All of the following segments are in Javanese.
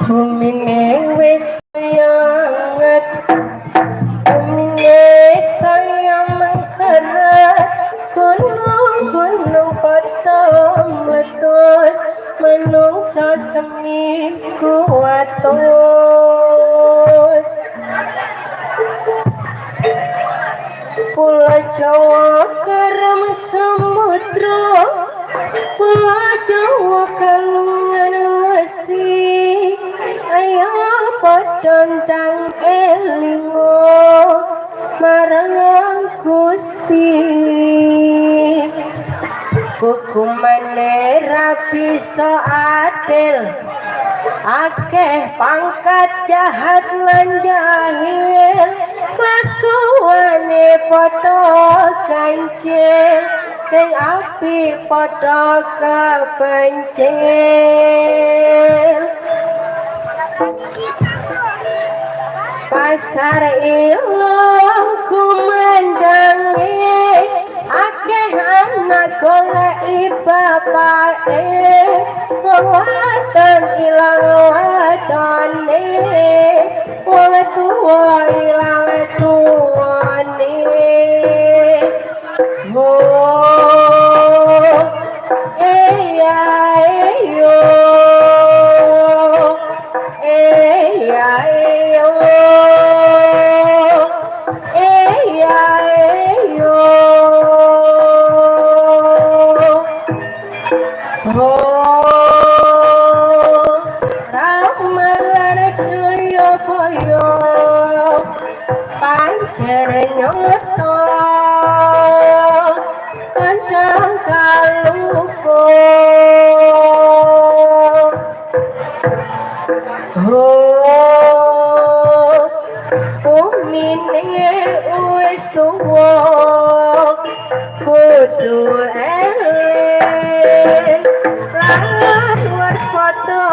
Bumine wis anget, bumine saya mengkeret, gunung-gunung padha meletus, manungsa semi kuwatus. Pulau Jawa kerem samudra, Pulau Jawa kalungan wesi, ayo padha ndang elingo marang Gusti. Hukumane ra bisa adil, akeh pangkat jahat lan jahil, kelakuane padha kancil, sing apik padha kepencil. Pasar ilang kumandange, akeh anak goleki bapake, wong wadon ilang wadone, wong tuwa ilang tuwane. Oh, eh ya eh yo, eh ya eh yo, eh ya eh yo. Oh, ramalan Jayabaya pancen nyata kandhang kaluka. Oh, bumine wis tuwa kudu eling lan waspada.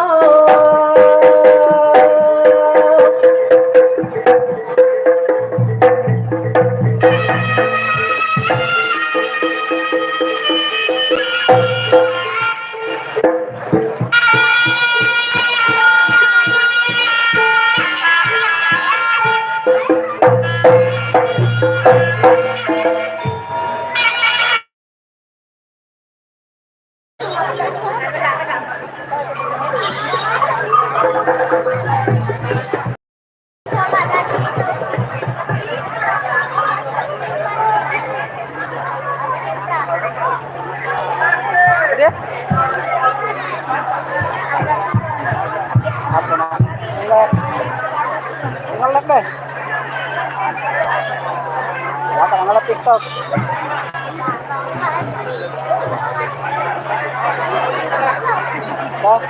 Udah. Apa nak? Ngelek. Ngelek deh. Ya, kalau ngelek TikTok. Dah.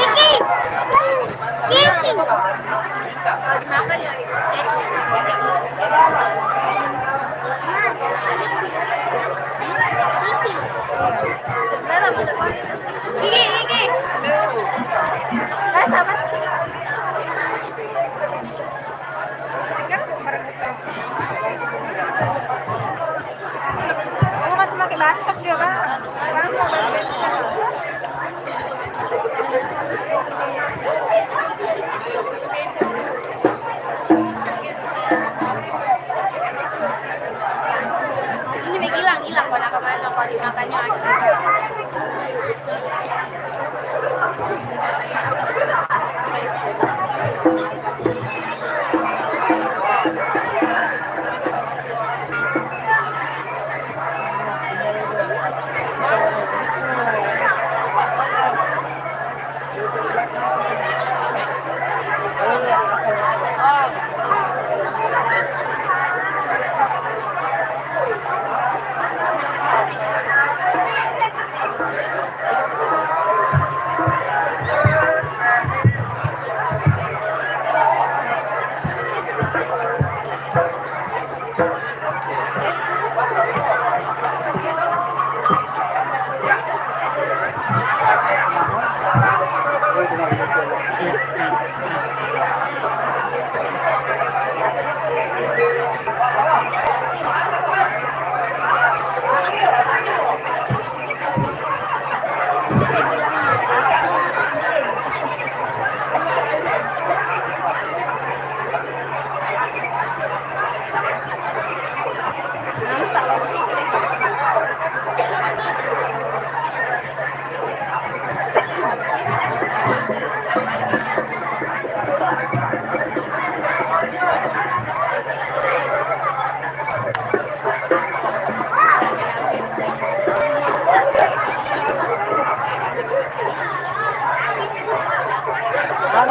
Kiki. Kiki. Kiki, Kiki. Mas, mas. Aku masih pakai batok dia, Pak. Sekarang mau balik. Ano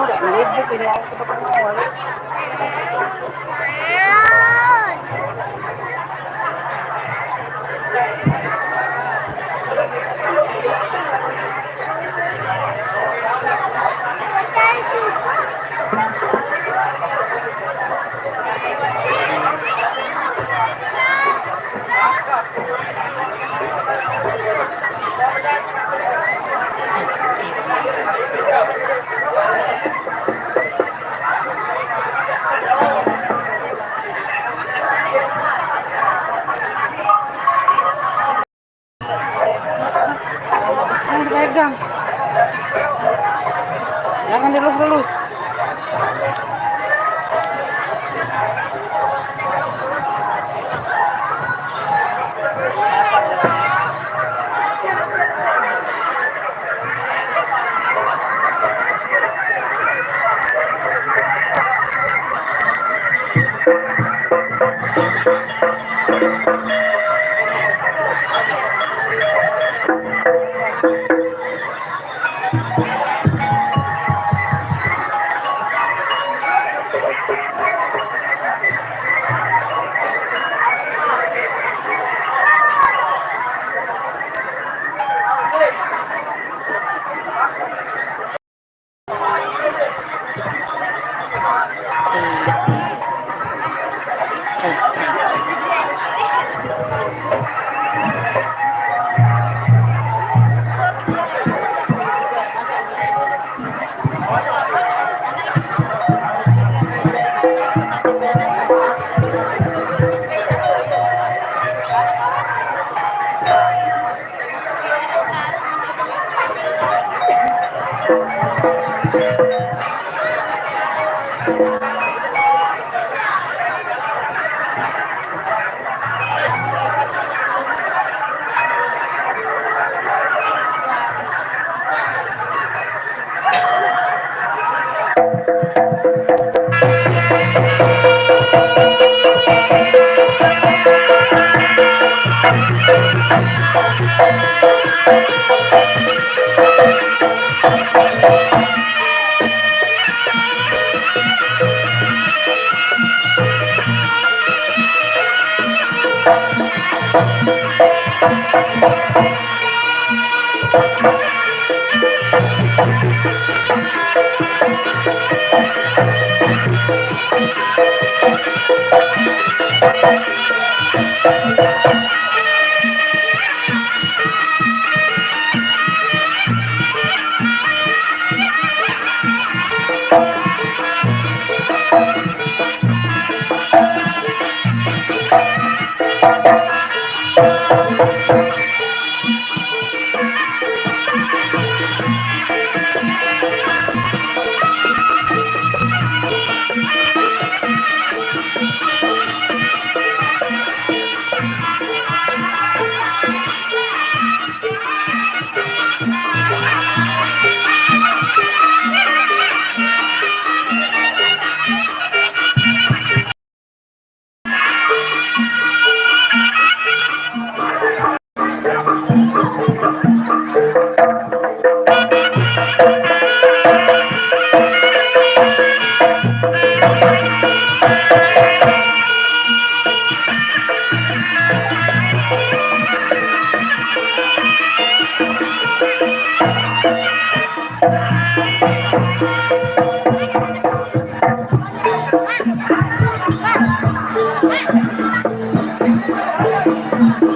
enggak ngelibuk ini aku tetap mau. Jangan dipegang. Jangan dilus-lus.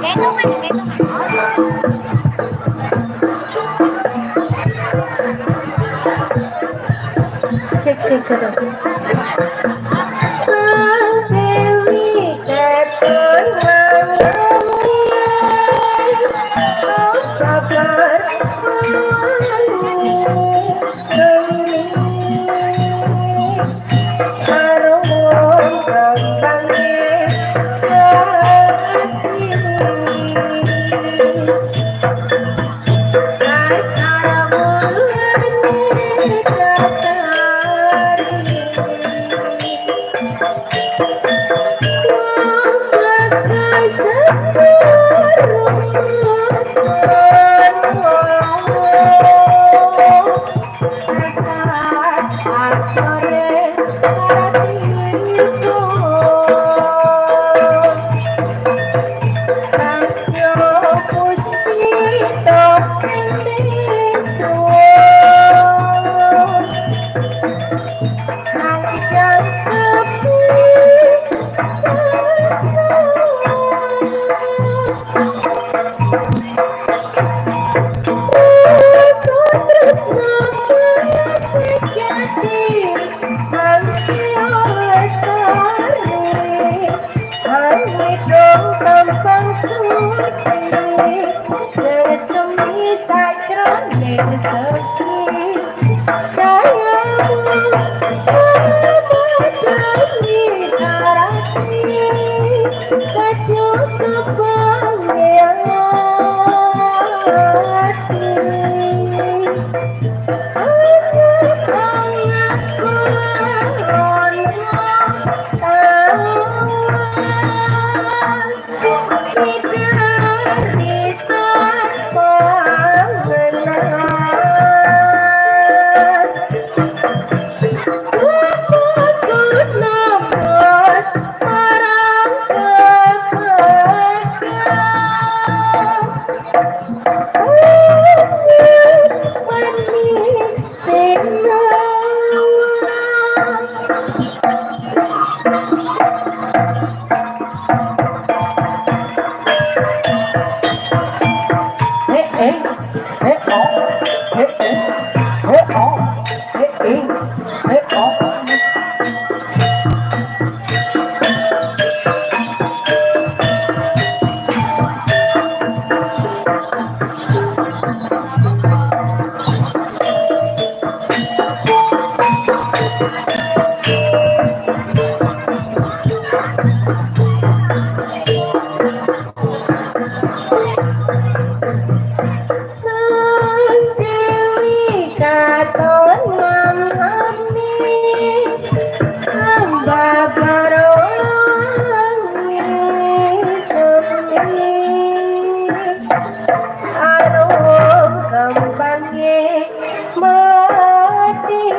Gendongan, gendongan. Cek cek satu. Sang Dewi katon kabar semi arum kembange hati.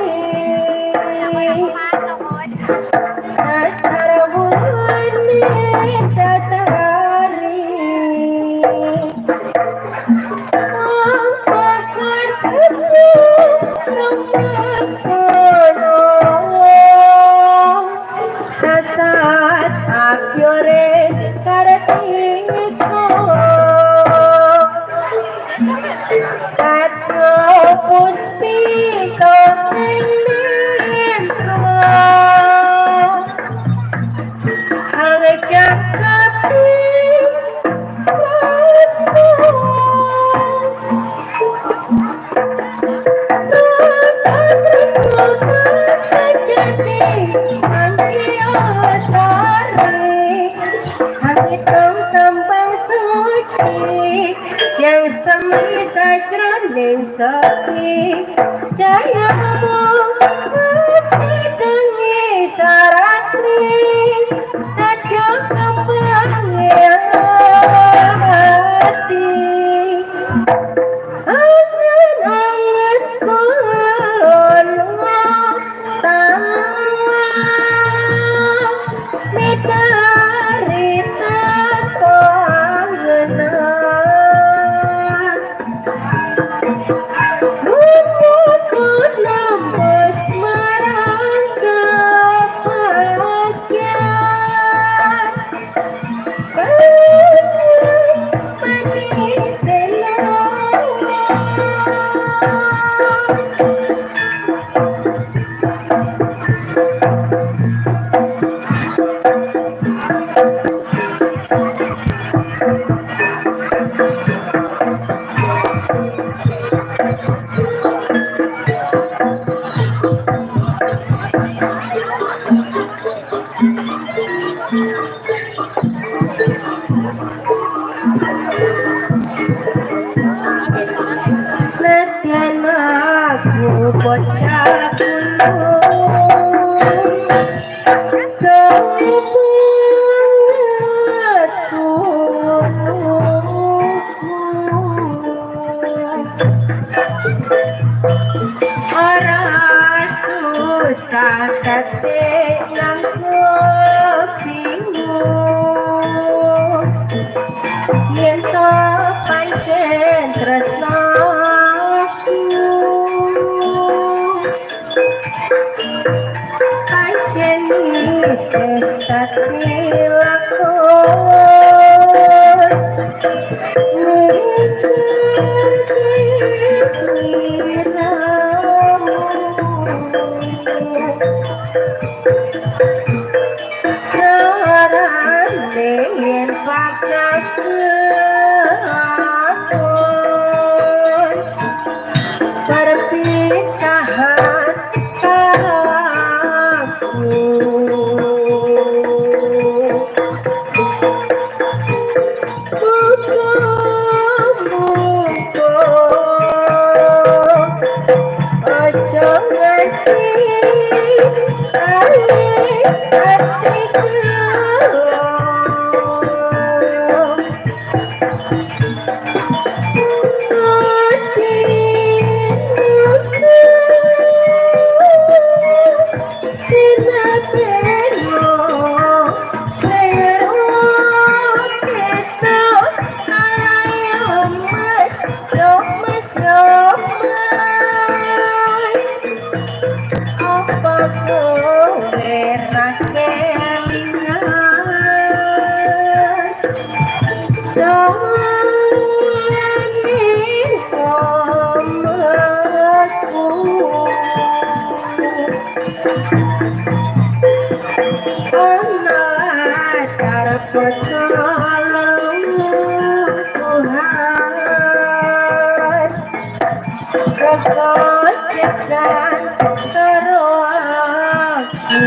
bocah gunung ora susah kate nganggo bingung yen to pancen tresnaku pancen isih dadi lakon mikir sliramu rarane yen bakal kelakon perpisahan karo aku. Muga-muga aja nganti awe ati kula. Apa kowe ra kelingan? Kekocekan karo aku.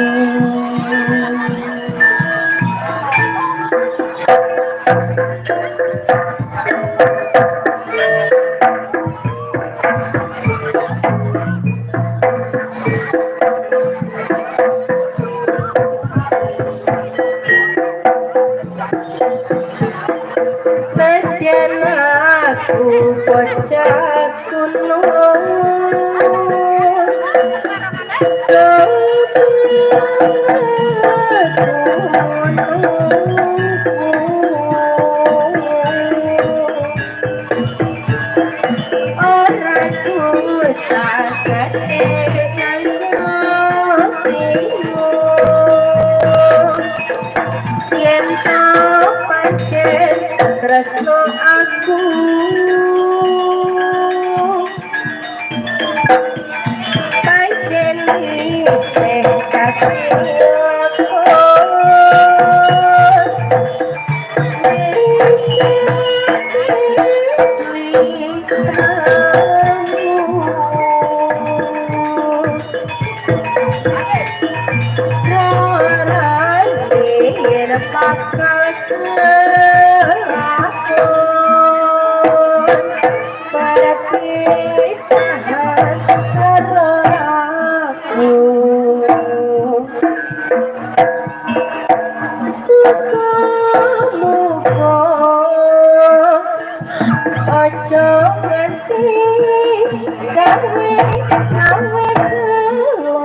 Sejen aku bocah kuno ora susah kate nganggo bingung yen to pancen tresno aku pancen isih dadi lakon mikir sliramu rarane yen bakal kelakon perpisahan karo aku. Muga-muga aja nganti gawe gawe gelo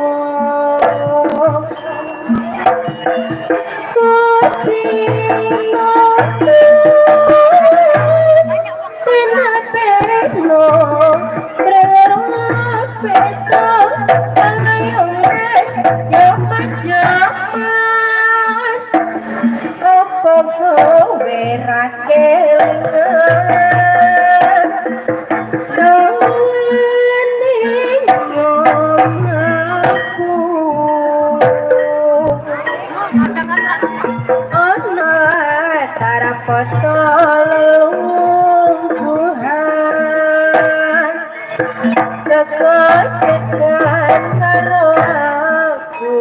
apa kowe ra kelingan dolan ning omahku ana latar foto lelungguhan kekocekan karo aku.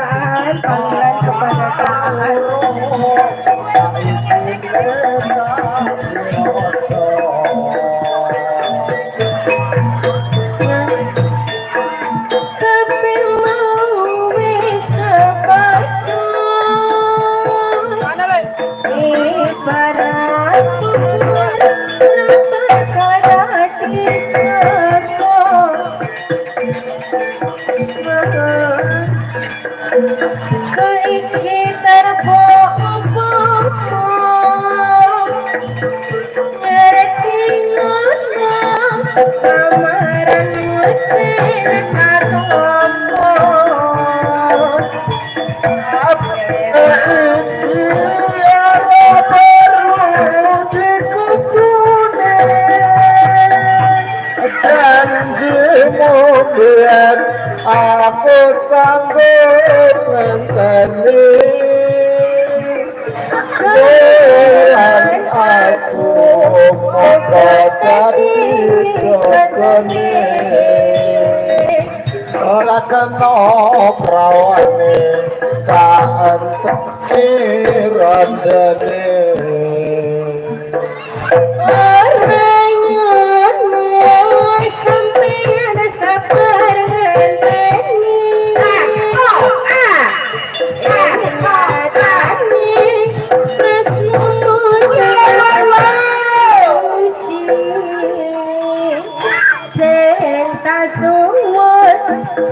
Kaan, panggilan kepada Kaan. Kepin mau wis kepacut, ibarat bubur ra bakal diseko. Keiki terpopo ngerti ngono lamaranmu sing tak Iki ora perlu dikutune, janjimu biyen aku sanggup ngenteni. Lan aku moko dadi jogone, ora kena prawane cak enteki randane. Ora ngono sampeyan sabar ngenteni. Nyatane tresnomu suci, sing tak suwun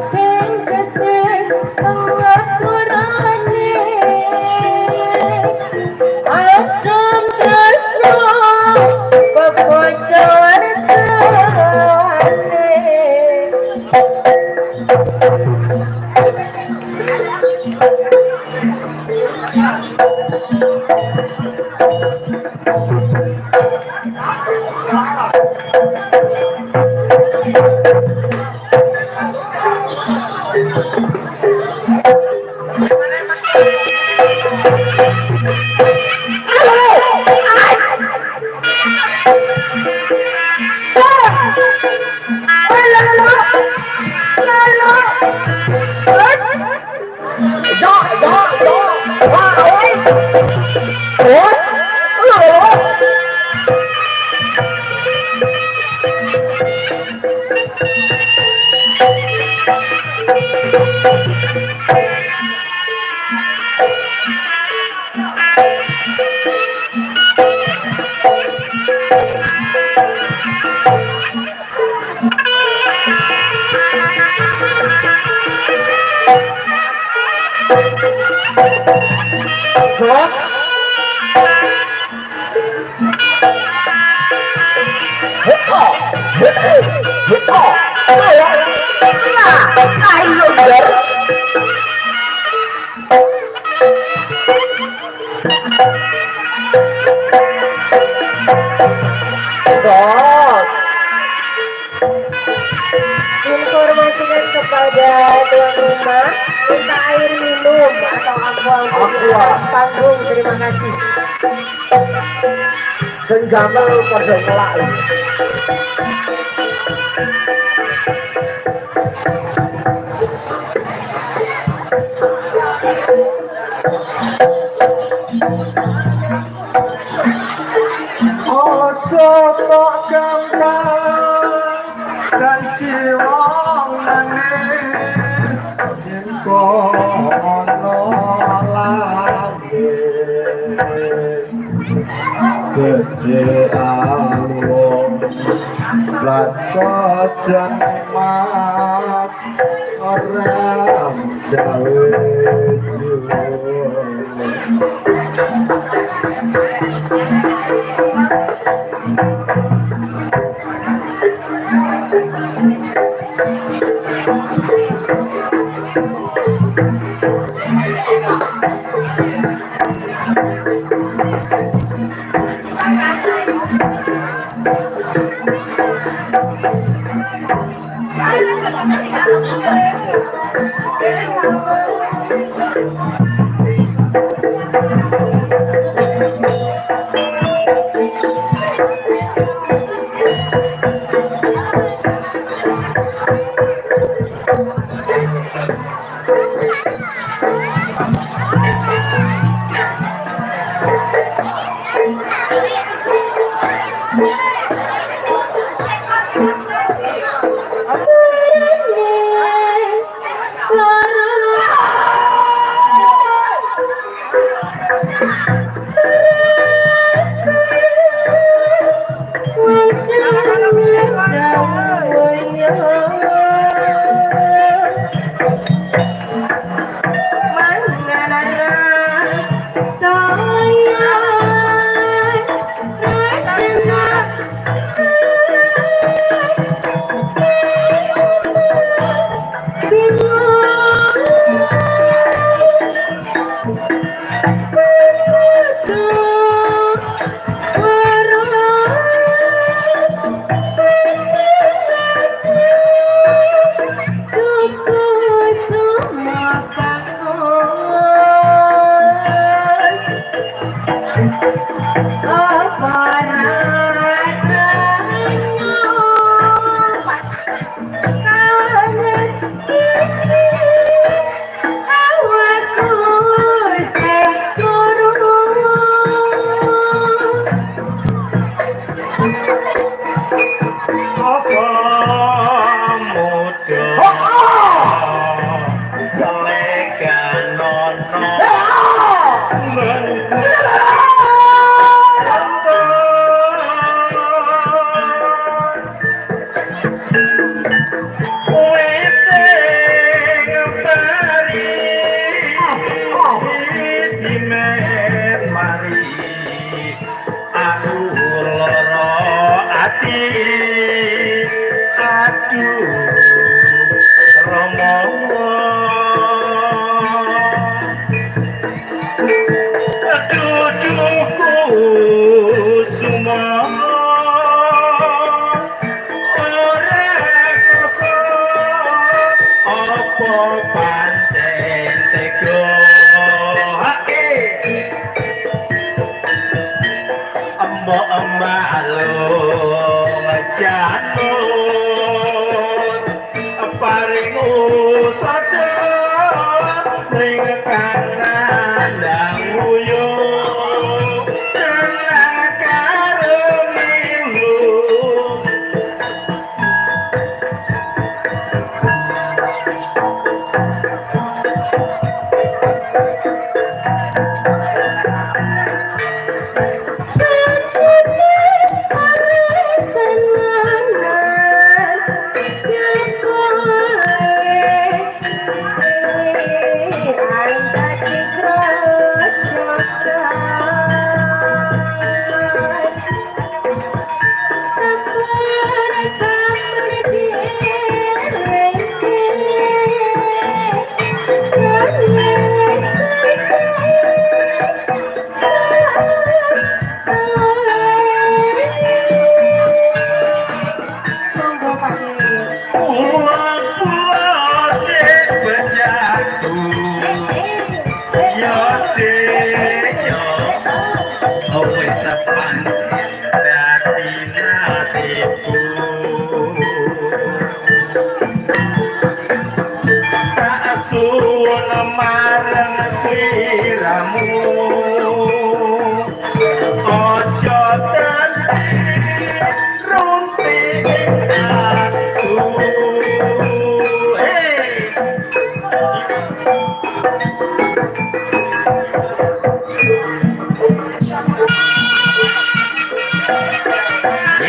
sing gedhe pengapurane. Adem tresno bebocor selawase. Jos. Heko, heko, heko. Ayo, nah, ayo biar. Jos. Informasikan kepada tuan rumah minta air minum atau aqua untuk di Aqua. atas panggung. Terima kasih. Sing gamel padha ngelak iki. Aja sok gampang dadi wong manis yen kono lamis gede awong sajan mas ora gawe Apa muda leganono nggonku weteng pari dimen mari aku lara ati aduh Rama duduku suma ora krasa apa pancen tega hake mbok embalung janur paring usada ring kanandang uyuh tenang karo milu. Janjine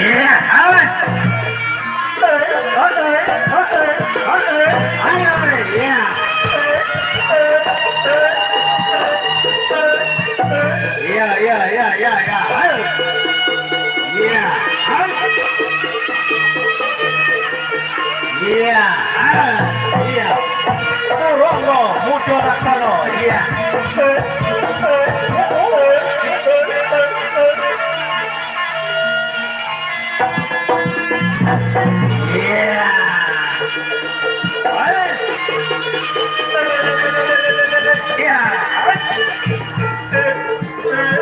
Iya, awas. Eh, eh, eh, eh, eh, ayo, iya. Eh, eh, eh, eh, eh. Iya, iya, iya, iya, iya. Ayo. Iya, ayo. Iya, awas. Iya. Turonggo Mudo Laksono. Iya. Eh, eh, eh, eh, eh, eh. Iya. Awas. Iya. Eh, eh.